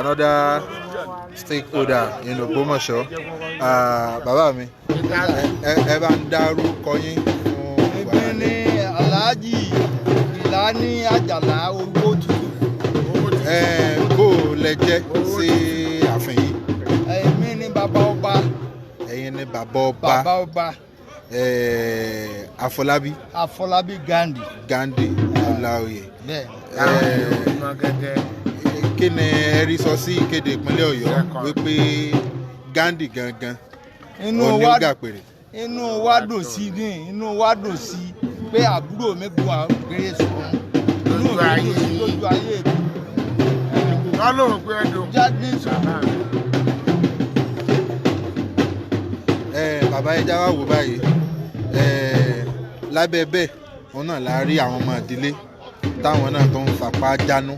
Another stakeholder in Ògbómọ̀ṣọ́. Ah, bàbá mi, ẹ bá ń dárúkọ yín fún Èmi ní Alhaji Ìlàní Àjàlá Owó Tútù. Ẹ bó o lẹ jẹ́ sí ààfin yìí? Èmi ní bàbá ọba. Ẹ̀yin ni bàbá ọba? Bàbá ọba. Àfọlábí. Àfọlábí Gandhi. Gandhi Ọláoyè. Bẹ́ẹ̀. Kí ni ẹ rí sọ sí ìkéde ìpínlẹ̀ Ọ̀yọ́ wípé Gandhi gangan Inú òun ni wa ó gàpèrè? Inú wa dùn sí ní, inú wa dùn sí pé àbúrò mi gun àgbèrè sọ̀rọ̀, inú mi dùn sí lójú ayé mi. Lọ́lọ́run pé ẹ dùn. Jáde sọ̀rọ̀. Bàbá, ẹ já wá wò báyìí. Lábẹ́ bẹ́ẹ̀, òun náà la rí àwọn ọmọ ìdílé táwọn náà tó ń fapá jánu.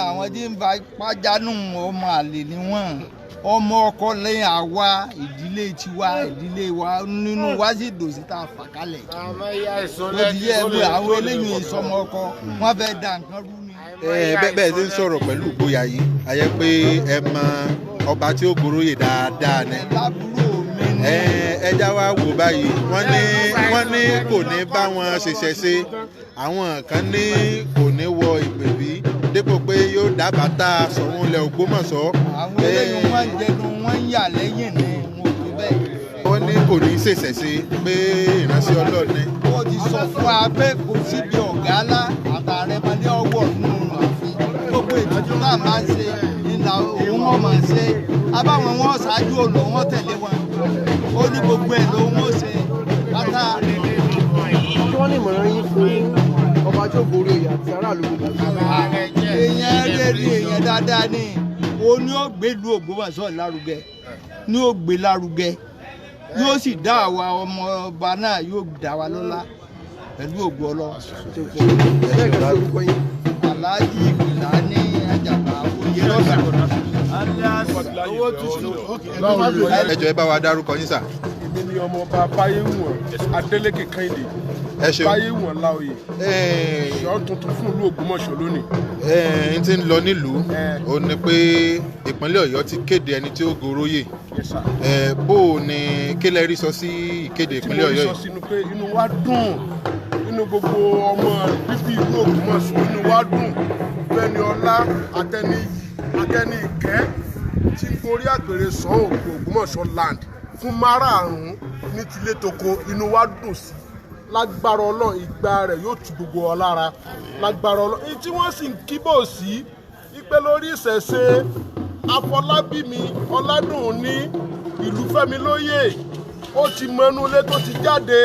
Àwọn tí ń fa pàjánù, ọmọ àlè ni wọ́n, ọmọ ọkọ lẹ́yìn àwa ìdílé tiwa, ìdílé wa nínú wa sì dùn sí tá a fà kalẹ̀. Ó ti yẹ pé àwọn eléyìí ìsọmọ ọkọ wọn fẹ́ da nǹkan rú ni. Bẹ́ẹ̀ ṣe ń sọ̀rọ̀ pẹ̀lú ìgboyà yìí, a yẹ pé ẹ mọ ọba tí ó goróyè dáadáa ni. Ẹ lábúrò mi ni. Ẹ já wá wò báyìí, wọ́n ní kò ní bá wọn ṣẹ̀ṣẹ̀ ṣe, àwọn kan ní kò ní wọ ìpèbí dépò pé yóò dábàá tá a sọ̀hún ilẹ̀ Ògbómọ̀ṣọ́. Àwọn eléyìí wọn ń jẹnu, wọn ń yà lẹ́yìn ni, wọn ò tó bẹ́ẹ̀. Wọ́n ní kò ní ṣẹ̀ṣẹ̀ ṣe pé ìránṣẹ́ Ọlọ́run ni. Ó ti sọ fún wa pé kò síbi ọ̀gá ńlá àtàrẹ̀mọdé ọwọ́ nínú ààfin, gbogbo ètùtù náà máa ń ṣe ìlà òun wọn máa ń ṣe abáwọn wọn ṣáájú òlò wọn tẹ̀lé wọn, ó ní gbogbo ẹ̀ lòun ó ṣe pátá. Kí wọ́n ní ìmọ̀ràn yín fún ọba tí ó gorí oyè àti aráàlú gbogbo? Èèyàn rere, èèyàn dáadáa ni, òun ni ó gbé ìlú Ògbómọ̀ṣọ́ lárugẹ, ni ó gbé lárugẹ, yóò sì dá àwa ọmọ ọba náà, yóò dá wa lọ́lá pẹ̀lú ògo Ọlọ́run. Lẹ́ẹ̀kan sí, orúkọ yín? Alhaji Ìlàní Àjàlá Oyèlọ́sà. Owó tútù. Ẹ jọ̀ọ́, ẹ bá wa dárúkọ yín sà. Èmi ni ọmọọba Báyéwọ̀n Adélékè Kẹ́hìndé. Ẹ ṣeun. Báyéwọ̀n Láòyè. Ṣọ́ tuntun fún ìlú Ògbómọ̀ṣọ́ lónìí. N tí ń lọ nílùú ó ní pé ìpínlẹ̀ Ọ̀yọ́ ti kéde ẹni tí ó goróyè. Yes, sir. Bó o ní kí lẹ rí sọ sí ìkéde Tí mo ìpínlẹ̀ rí Ọ̀yọ́ sọ yìí? Sínú pé inú wa dùn, inú gbogbo ọmọ bíbí ìlú Ògbómọ̀ṣọ́, inú wa dùn fẹ́ni ọlá àtẹni àtẹni ìkẹ́ tí ń gorí àpèrè sàn òkú Ògbómọ̀ṣọ́ land fún márààrún ní tilé toko, inú wa dùn sí. Lágbára Ọlọ́run, ìgbà rẹ̀ yóò tu gbogbo wa lára lágbára Ọlọ́run. Èyí tí wọ́n sì ń kíbò sí ipe lórí ìṣẹ̀ṣe, Afọlábí mi Ọládùnní Ìlúfẹ́mi lóyè, ó ti mọnú ilé tó ti jáde,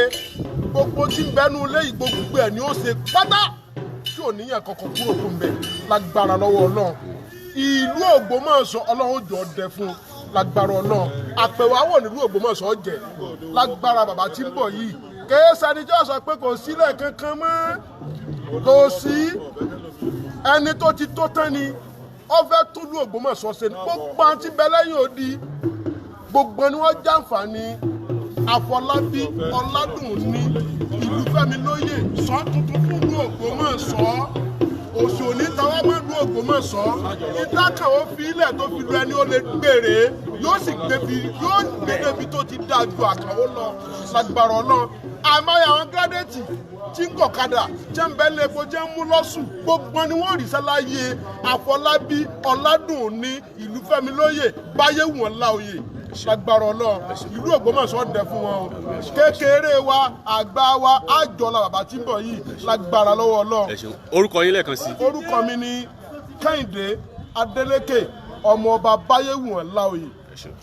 gbogbo tí ń bẹnu ilé yìí, gbogbo ẹ̀ ni ó ṣe pátá tí ò níyàn kankan kúrò fún bẹ́ẹ̀ lágbára lọ́wọ́ Ọlọ́run. Ìlú Ògbómọ̀ṣọ́, Ọlọ́run jọ dẹ fún lágbára Ọlọ́run, àpẹ̀wáwọ̀ nílùú Ògbómọ̀ṣọ́ jẹ lágbára bàbá tí ń bọ̀ yìí. Kèé sani tí ó sọ pé kò sílẹ̀ kankan mọ́, kò sí ẹni tó ti tó tán ni ó fẹ́ túlù Ògbómọ̀ṣọ́ ṣe ni. Gbogbo àwọn tí ń bẹ lẹ́yìn odi, gbogbo ni wọ́n jàǹfààní Àfọlábí Ọládùnní Ìlúfẹ́mi lóyè sọ tuntun fún ìlú Ògbómọ̀ṣọ́. Òsì òní tàwọn mọ́ ìlú Ògbómọ̀ṣọ́ ìdákan ó fi ilẹ̀ tó fi lu ẹni ó lè gbèrè, yóò sì gbébi, yóò gbé débi tó ti dáa ju àkàwọ́ lọ lágbára Ọlọ́run. Àmọ́ àwọn gírádẹ́ẹ̀tì tí ń gọ̀kadà jẹ́ ń bẹ́ lẹ́kọ̀ọ́ jẹ́ ń mú lọ́sùn, gbogbo ni wọ́n rí sáláyé Àfọlábí Ọládùnní Ìlúfẹ́mi lóyè Báyéwọ̀n Láòyè lágbára Ọlọ́run. Ìlú Ògbómọ̀ṣọ́ dẹ fún wọn o, kékeré wa, àgbà wa, àjọlá bàbá tí ń bọ̀ yìí lágbára lọ́wọ́ Ọlọ́run. Ẹ ṣeun. Orúkọ yín lẹ́ẹ̀kan sí? Orúkọ mi ni Kẹ́hìndé Adélékè, ọmọọba Báyéwọ̀n Láòyè. Ẹ ṣeun.